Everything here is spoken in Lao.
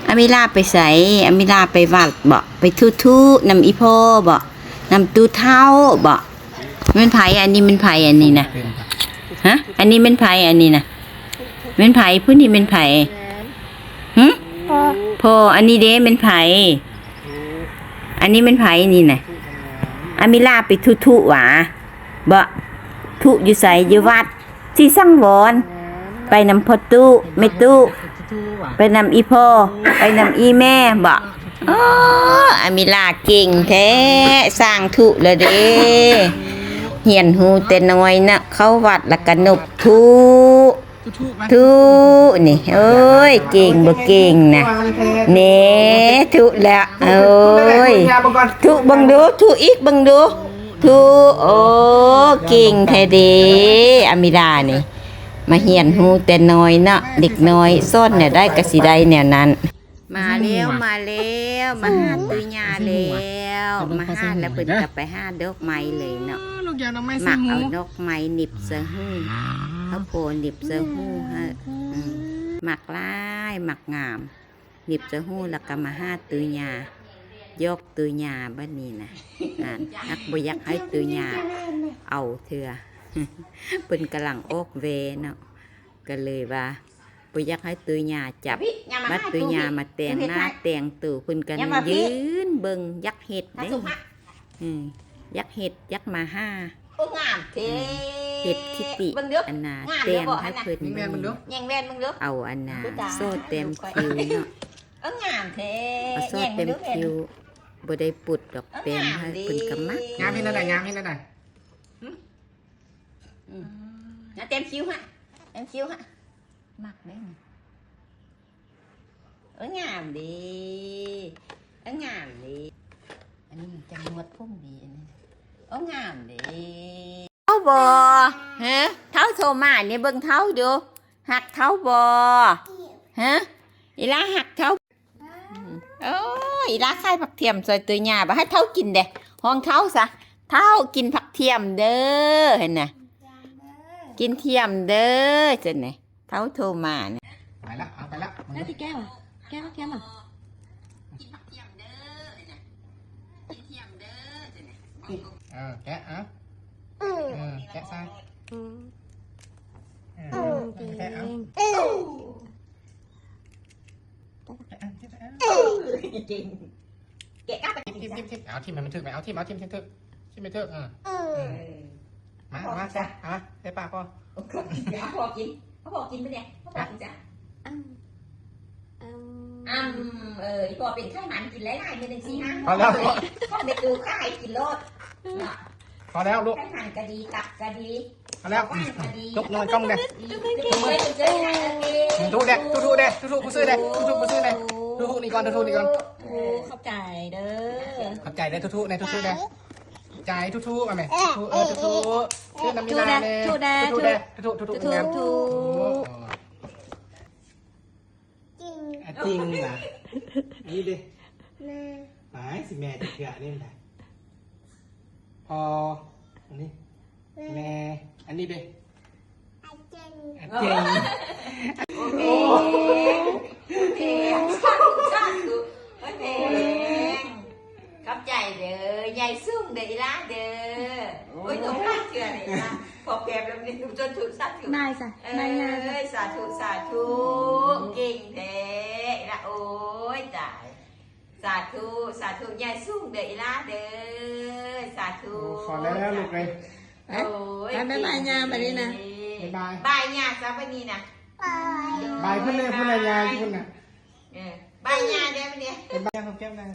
ອາມິລາໄປໃສ? ອາມິລາໄປວັດບໍ? ໄປທຸທຸນຳອີ່ພໍ່ບໍ? ນຳຕູເຖົ້າບໍ? ແມ່ນໃຜ? ອັນນີ້ແມ່ນໃຜ? ອັນນີ້ນະ ຮະ? ອັນນີ້ແມ່ນໃຜ? ອັນນີ້ນະ ແມ່ນໃຜ? ຜູ້ນີ້ແມ່ນໃຜ? ຫຶ? ພໍ່. ອັນນີ້ເດແມ່ນໃຜ? ອັນນີ້ແມ່ນໃຜ? ນີ້ນະ ອາມິລາໄປທຸທຸຫວາ? ບໍ່ ທຸຢູ່ໃສ? ຢູ່ວັດສີສັງວອນ. ໄປນຳພໍ່ຕູ້ ແມ່ຕູ້ ໄປນຳອີ່ພໍ່ ໄປນຳອີ່ແມ່ບໍ? ໂອ້ ອາມິລາເກັ່ງແທ້ ສ້າງທຸແລ້ວເດ້. ຮຽນຮູ້ແຕ່ນ້ອຍນະ ເຂົ້າວັດແລ້ວກະນົບທຸ ທຸນີ້. ໂອ້ຍ ເກັ່ງບໍ່ເກັ່ງນະ ເນ ທຸແລ້ວ. ໂອ້ຍ ທຸເບິ່ງດູ ທຸອີກເບິ່ງດູ. ທຸ ໂອ້ ເກັ່ງແທ້ເດ ອາມິລານີ້. ມາຮຽນຮູ້ແຕ່ນ້ອຍເນາະ ເດັກນ້ອຍສອນແນວໃດກະຊິໄດ້ແນວນັ້ນ. ມາແລ້ວ ມາແລ້ວ ມາຫາຕູຍ່າແລ້ວ. ມາຫາແລ້ວເພິ່ນກະໄປຫາດອກໄມ້ເລີຍເນາະ. ມັກເອົາດອກໄມ້ໜິບໃສ່ຫູ ເອົາໂພໜິບໃສ່ຫູໃຫ້. ອືມ ມັກຫຼາຍ ມັກງາມ. ໜິບໃສ່ຫູແລ້ວກະມາຫາຕູຍ່າ ຢອກຕູຍ່າບັດນີ້ນະ. ອັນ ຮັກບໍ່ຢາກໃຫ້ຕູຍ່າເອົາເທື່ອ ເພິ່ນກຳລັງອອກແວ່ເນາະ ກະເລີຍວ່າບໍ່ຢາກໃຫ້ຕູຍ່າຈັບ. ບັດຕູຍ່າມາແຕ່ງໜ້າແຕ່ງໂຕ ເພິ່ນກະຢືນເບິ່ງ ຢາກເຮັດເດ້. ອືມ ຢາກເຮັດ ຢາກມາຫາ. ໂອ້ ງາມແທ້ ເຮັດທິຕິ ອັນນ່າ ແຕ້ມໃຫ້ເພິ່ນ. ເອົາອັນນ່າ ໂສ້ແຕ້ມຄິ້ວເນາະ. ເອົາໂສ້ແຕ້ມຄິ້ວ ບໍ່ໄດ້ປຸດດອກແຕ້ມໃຫ້ເພິ່ນກະມັກ. ງາມເຮັດແນວໃດ? ງາມເຮັດແນວໃດ? ຫຶ? ອືມ ແຕ້ມຄິ້ວຫະ ແຕ້ມຄິ້ວຫະ ມັກເດ້. ໂອ້ ງາມເດ້ ໂອ້ ງາມເດ້. ອັນນີ້ມັນຈະນວດຜົມດີ ອັນນີ້. ໂອ້ ງາມເດ້. ເຖົ້າບໍ່? ຮະ? ເຖົ້າໂທມານີ້ ເບິ່ງເຖົ້າດູ ຮັກເຖົ້າບໍ່? ຮະ? ອີ່ຫຼ້າຮັກເຖົ້າ? ໂອ້ຍ ອີ່ຫຼ້າຂາຍຜັກທຽມຊ່ອຍຕູຍ່າ ບໍ່ໃຫ້ເຖົ້າກິນເດ້. ຮ້ອງເຖົ້າຊະ ເຖົ້າກິນຜັກທຽມເດີ ຫັ້ນນະ ກິນທຽມເດີ ຈັ່ງໃດ. ເຖົ້າໂທມານະ. ໄປລະ ເອົາໄປລະ. ແກ້ວ ແກ້ວ ແກ້ວ ເອີ ແກະ ເອົາ ເອີ ແກະຊະ. ອືມ ເອີ ແກະ ເອົາ ເກັ່ງ ເກັ່ງ ເກັ່ງ. ເອົາຖິ້ມໃຫ້ມັນຖືກ ເອົາຖິ້ມ ເອົາຖິ້ມ ຖິ້ມ ຖິ້ມໃຫ້ຖືກ ເອີ ເອີ ມາ ມາ ເອົາມາ ໃສ່ປາກພໍ່. ເອົາພໍ່ກິນ ເອົາພໍ່ກິນໄປແດ່ ເອົາພໍ່ກິນຊະ. ອຳ ອຳ ອຳ ເອີ ອີ່ພໍ່ເປັນໄຂມັນ ກິນຫຼາຍໆ ມື້ໜຶ່ງສີ່ຫ້າ ພໍແລ້ວ ຂອງແມ່ຕູ້ຂາຍ ກິນໂລດ. ພໍແລ້ວລູກ ໄຂມັນກະດີ ຕັບກະດີ. ພໍແລ້ວ ຈົກນອນກ້ອງແດ່. ທຸແດ່ ທຸທຸແດ່ ທຸທຸຜູ້ຊື້ແດ່ ທຸທຸຜູ້ຊື້ແດ່ ທຸທຸນີ້ກ່ອນ ທຸທຸນີ້ກ່ອນ. ໂອ້ ຂອບໃຈເດີ ຂອບໃຈເດີ ທຸທຸແດ່ ທຸທຸແດ່. ໃຈທຸທຸ ເອົາແມ່ ທຸທຸ ເອີ ທຸທຸ ເອີ ນຳມີນາແດ່ ທຸແດ່ ທຸທຸແດ່ ທຸທຸ ທຸທຸ ທຸທຸ ທຸທຸ. ອາ ຈິງຫວາ? ອັນນີ້ເດ ແມ່ ໄປ ຊິແມ່ຈັກເທື່ອ ອັນນີ້ນະ ພໍ່ ອັນນີ້ ແມ່ ອັນນີ້ເດ ອາ ຈິງ ອາ ຈິງ. ໂອເຄ ໂອເຄ ສາທຸ ສາທຸ ໂອເຄ ຂອບໃຈເດີ ໃຫຍ່ສູງເດີອີ່ຫຼ້າເດີ. ໂອ້ຍ ໂອ້ຍ ຕົກຫຼາຍເທື່ອເລີຍອີ່ຫຼ້າ ພໍແພບແລ້ວນີ້ ຈົນທຸ ສາທຸ ນາຍຊະ ເອີຍ ນາຍ ສາທຸ ສາທຸ ເກັ່ງແທ້ອີ່ຫຼ້າ ໂອ້ຍ ຕາຍ ສາທຸ ສາທຸ ໃຫຍ່ສູງເດີອີ່ຫຼ້າເດີ ສາທຸ. ໂອ້ ຂໍແລ້ວລູກເອີຍ. ໂອ້ຍ ບາຍບາຍຍ່າບັດນີ້ນະ ບາຍບາຍ ບາຍຍ່າຊະບັດນີ້ນະ ບາຍ ບາຍເພິ່ນເລີຍ ເພິ່ນລະຍາຍພຸ້ນນະ ເອີ ບາຍຍ່າແດ່ບັດນີ້ ບາຍ ຫອມແກ້ມແດ່.